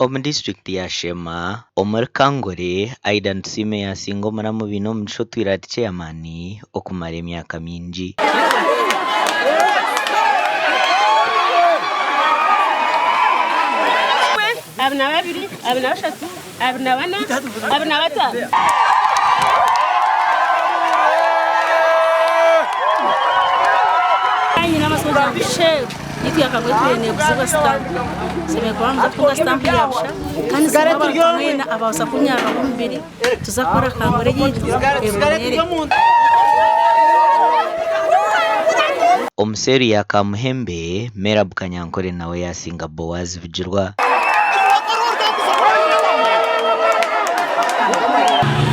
Omu disiturikiti ya Sheema omuri Kangore, Aidan Tusiime yaasinga omuramu Bainomugisha otwire ari ceyamaani okumara emyaka mingi. Beitu yakagwa etwire neeguzibwa sitampu. Tushemereire kuba nituza kutunga sitampu ya busha kandi tusiime abantu mwena ababaasa kunyambaho omubiri tuza kukora kangore yaitu ebonere. Omu seeru ya Kamuhembe, Merab Kanyankore nawe yaasinga Boaz Bigirwa.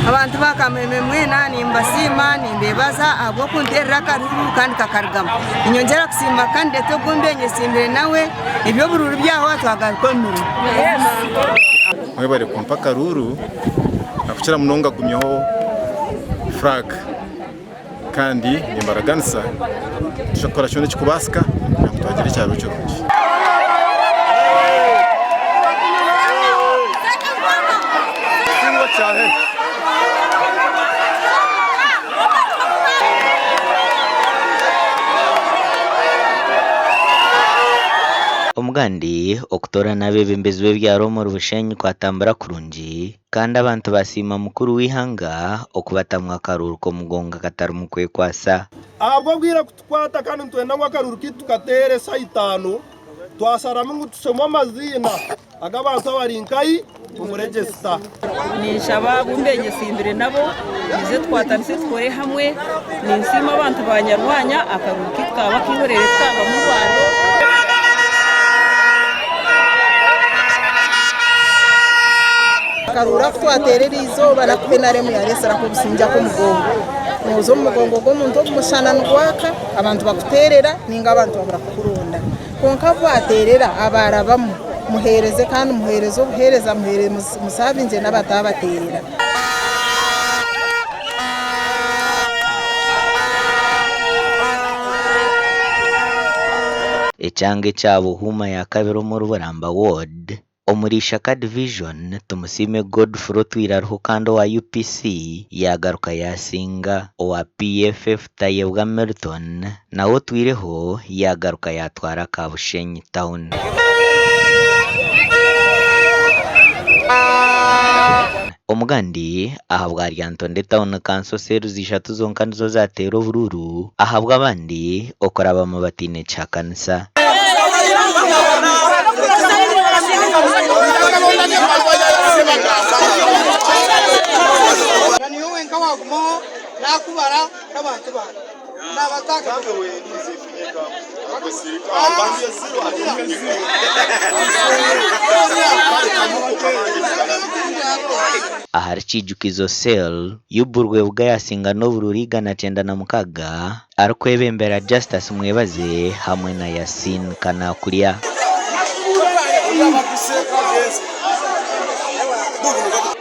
Abantu ba Kameme mwena nimbasiima nimbebaza ahabw'okunteerera akaruru kandi kakarugamu. Ninyongyera kusiima kandidate ogu mbe nyesiimire nawe eby'oburuuru byahwa twagaruka omu mirimo. Mwebare kumpa akaruuru nakukira munonga gumyaho flag kandi nimbaraganisa nituza kukora kyona ekirikubaasika kugira ngu twagira ekyaro kirungi. Omugandi okutoorana abeebembezi b'ebyaro omuri Bushenyi kwatambura kurungi kandi abantu basiima mukuru w'eihanga okubatamu akaruuru k'omugongo akatarimu kwekwatsa. Ahabw'obwire kutukwata kandi nitwenda ngu akaruuru kaitu tukateere eshaaha itaano, twasharamu ngu tushome amaziina ag'abantu abari nkahi omu regisita. Ninshaba abu mbe nyesimbire nabo twije tukwatanise tukore hamwe. Ninsiima abantu ba Nyarwanya akaruru kaitu kaaba ak'eihorere tikabamu rwano. Akaruru aku twateera eriizooba n'aku NRM yareetsire ak'obusingye ak'omugongo. Nooza omu mugongo gw'omuntu ogu mushana nigwaka abantu bakuteerera ninga abantu babura kukuronda. Kwonka abu wateerera abaarabamu muheereze kandi muheereze obuheereza musaabingye n'abataabateerera. Ekyanga ekya Buhuma yakabiri omuri Buramba Ward, omuri Ishaka Division, Tumusiime Godfrey otwire ariho kandi owa UPC yaagaruka yaasinga. Owa PFF Tayebwa Milton nawe otwireho yaagaruka yaatwara aka Bushenyi Town. Omugandi ahabwa Lyantonde Town Council seeruzi ishatu zonka nizo zaateera oburuuru ahabw'abandi okurabamu bataine kihakanisa. Ahari Kiijukizo Cell, Yubu Rwebuga yaasinga n'oburuuru 196 arikwebembera Justus Mwebaze hamwe na Yasin Kanakulya.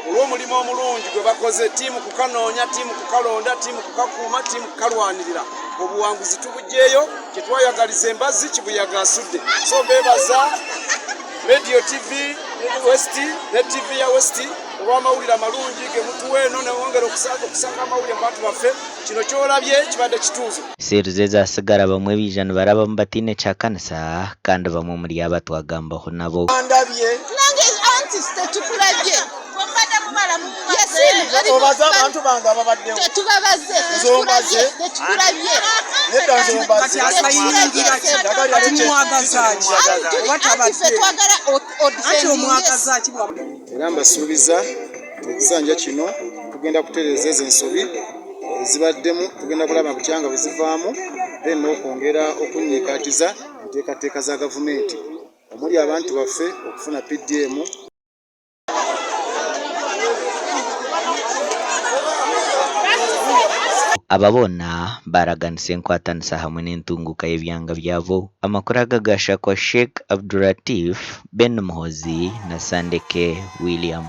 Olw'omulimo omulungi gwe bakoze, ttiimu kukanoonya, ttiimu kukalonda, ttiimu kukakuuma, ttiimu kukalwanirira. Obuwanguzi tubugyeyo, kye twayagaliza embazzi kibuyaga asudde. So mbeebaza Radio TV West ne TV ya West olw'amawulire amalungi ge mutuwa eno ne mwongera okusaka amawulire mu bantu baffe. Kino ky'olabye kibadde kituuzo. Seeruzi ezaatsigara bamwe baija nibarabamu bataine kihakanisa kandi bamwe omuri aba twagambaho nabo. Ndabye. Nange anti tetukulabye. Obaze abantu bange ababaddewo. Tetubabaze. Nze ombaze. Tetukulabye. Nedda nze ombaze. Anti ffe twagala odifendinge. Era mbasuubiza nti ekisanja kino tugenda kutereeza ezo ensobi ezibaddemu, tugenda kulaba butya nga bwe zivaamu then n'okwongera okunnyiikaatiza enteekateeka za gavumenti omuli abantu baffe okufuna PDM. Aba boona baaraganisa enkwatanisa hamwe n'entunguuka y'ebyanga byabo. Amakuru aga gaashakwa Sheikh Abdulatif, Ben Muhoozi na Sandeke William.